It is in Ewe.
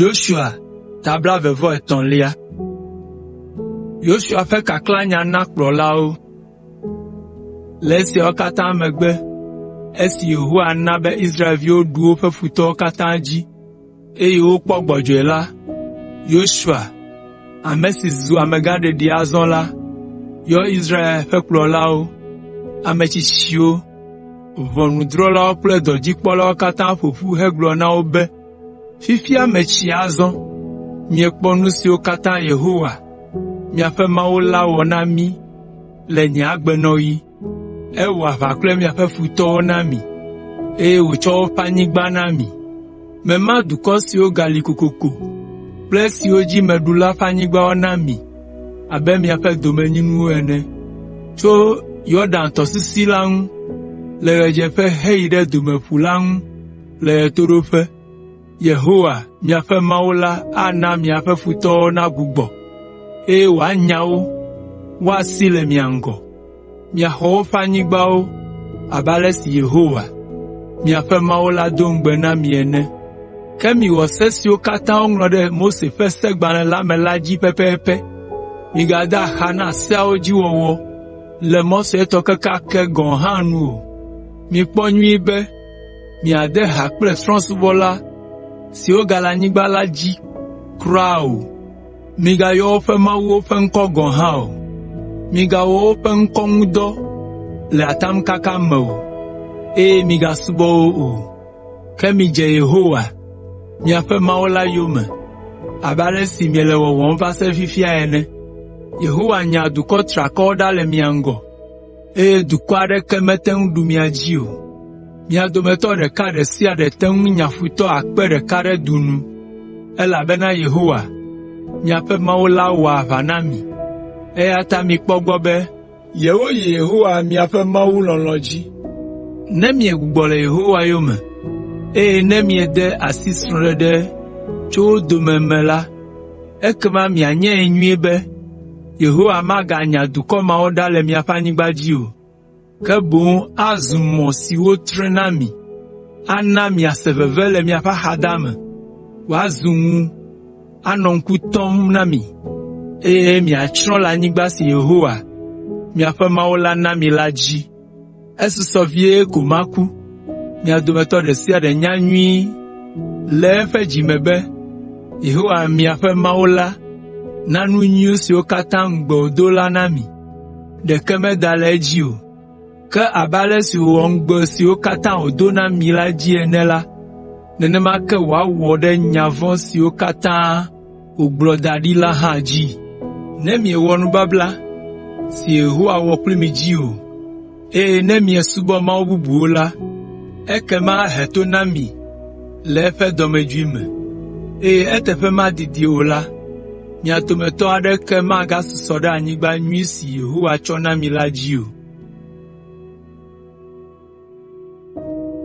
Yosua ta blaeve-vɔ-etɔ̃lia. Yosua ƒe kaklãnya na kplɔlawo. Le esiawo katã megbe, esi Yehowa na be Israelviwo ɖu woƒe futɔwo katã dzi, eye wokpɔ gbɔdzɔe la, Yosua, ame si zu amegãɖeɖi azɔ la, yɔ Israel ƒe kplɔlawo, ametsitsiwo, ʋɔnudrɔ̃lawo kple dɔdzikpɔlawo katã ƒo ƒu hegblɔ na wo be, “Fifia metsi azɔ, miekpɔ nu siwo katã Yehowa, miaƒe Mawu la wɔ na mí le nye agbenɔɣi. Ewɔ aʋa kple miaƒe futɔwo na mi, eye wòtsɔ woƒe anyigba na mi. Mema dukɔ siwo gali kokoko kple esiwo dzi meɖu la ƒe anyigbawo na mi abe miaƒe domenyinu ene. Tso Yɔdan tɔsisi la ŋu le ɣedzeƒe heyi ɖe Domeƒu la ŋu le ɣetoɖoƒe. Yehowa, miaƒe Mawu la ana miaƒe futɔwo nagbugbɔ, eye wòanya wo woasi le mia ŋgɔ. Miaxɔ woƒe anyigbawo abe ale si Yehowa, miaƒe Mawu la do ŋugbe na mi ene. Ke miwɔ se siwo katã woŋlɔ ɖe Mose ƒe Segbalẽ la me la dzi pɛpɛpɛ. Migade axa na seawo dzi wɔwɔ le mɔ suetɔ kekeake gɔ̃ hã nu o. Mikpɔ nyuie be miade ha kple trɔ̃subɔla siwo gale anyigba la dzi kura o. Migayɔ woƒe mawuwo ƒe ŋkɔ gɔ̃ hã o. Migawɔ woƒe ŋkɔ ŋu dɔ le atamkaka me o, eye migasubɔ wo o. Ke midze Yehowa, miaƒe Mawu la yome abe ale si miele wɔwɔm va se ɖe fifia ene. Yehowa nya dukɔ triakɔwo ɖa le mia ŋgɔ, eye dukɔ aɖeke mete ŋu ɖu mia dzi o. Mia dometɔ ɖeka ɖe sia ɖe te ŋu nya futɔ 1,000 ɖe du nu, elabena Yehowa, miaƒe Mawu la wɔa aʋa na mi, eya ta mikpɔ egbɔ be yewoyi Yehowa miaƒe Mawu lɔlɔ̃ dzi. Ne miegbugbɔ le Yehowa yome, eye ne miede asi srɔ̃ɖeɖe tso wo dome me la, ekema mianyae nyuie be Yehowa maganya dukɔ mawo ɖa le miaƒe anyigba dzi o, ke boŋ azu mɔ si wotre na mi, ana miase veve le miaƒe axadame, wòazu ŋu, anɔ ŋku tɔm na mi, eye miatsrɔ̃ le anyigba si Yehowa, miaƒe Mawu la na mi la dzi. Esusɔ vie ko maku. Mia dometɔ ɖe sia ɖe nya nyuie le eƒe dzi me be Yehowa miaƒe Mawu la na nu nyui siwo katã ŋugbe wòdo la na mi, ɖeke meda le edzi o. Ke abe ale si wòwɔ ŋugbe siwo katã wòdo na mi la dzi ene la, nenema ke wòawɔ ɖe nya vɔ̃ siwo katã wògblɔ da ɖi la hã dzi. Ne miewɔ nubabla si Yehowa wɔ kpli mi dzi o, eye ne miesubɔ mawu bubuwo la, ekema ahe to na mi le eƒe dɔmedzoe me, eye eteƒe madidi o la, mia dometɔ aɖeke magasusɔ ɖe anyigba nyui si Yehowa tsɔ na mi la dzi o.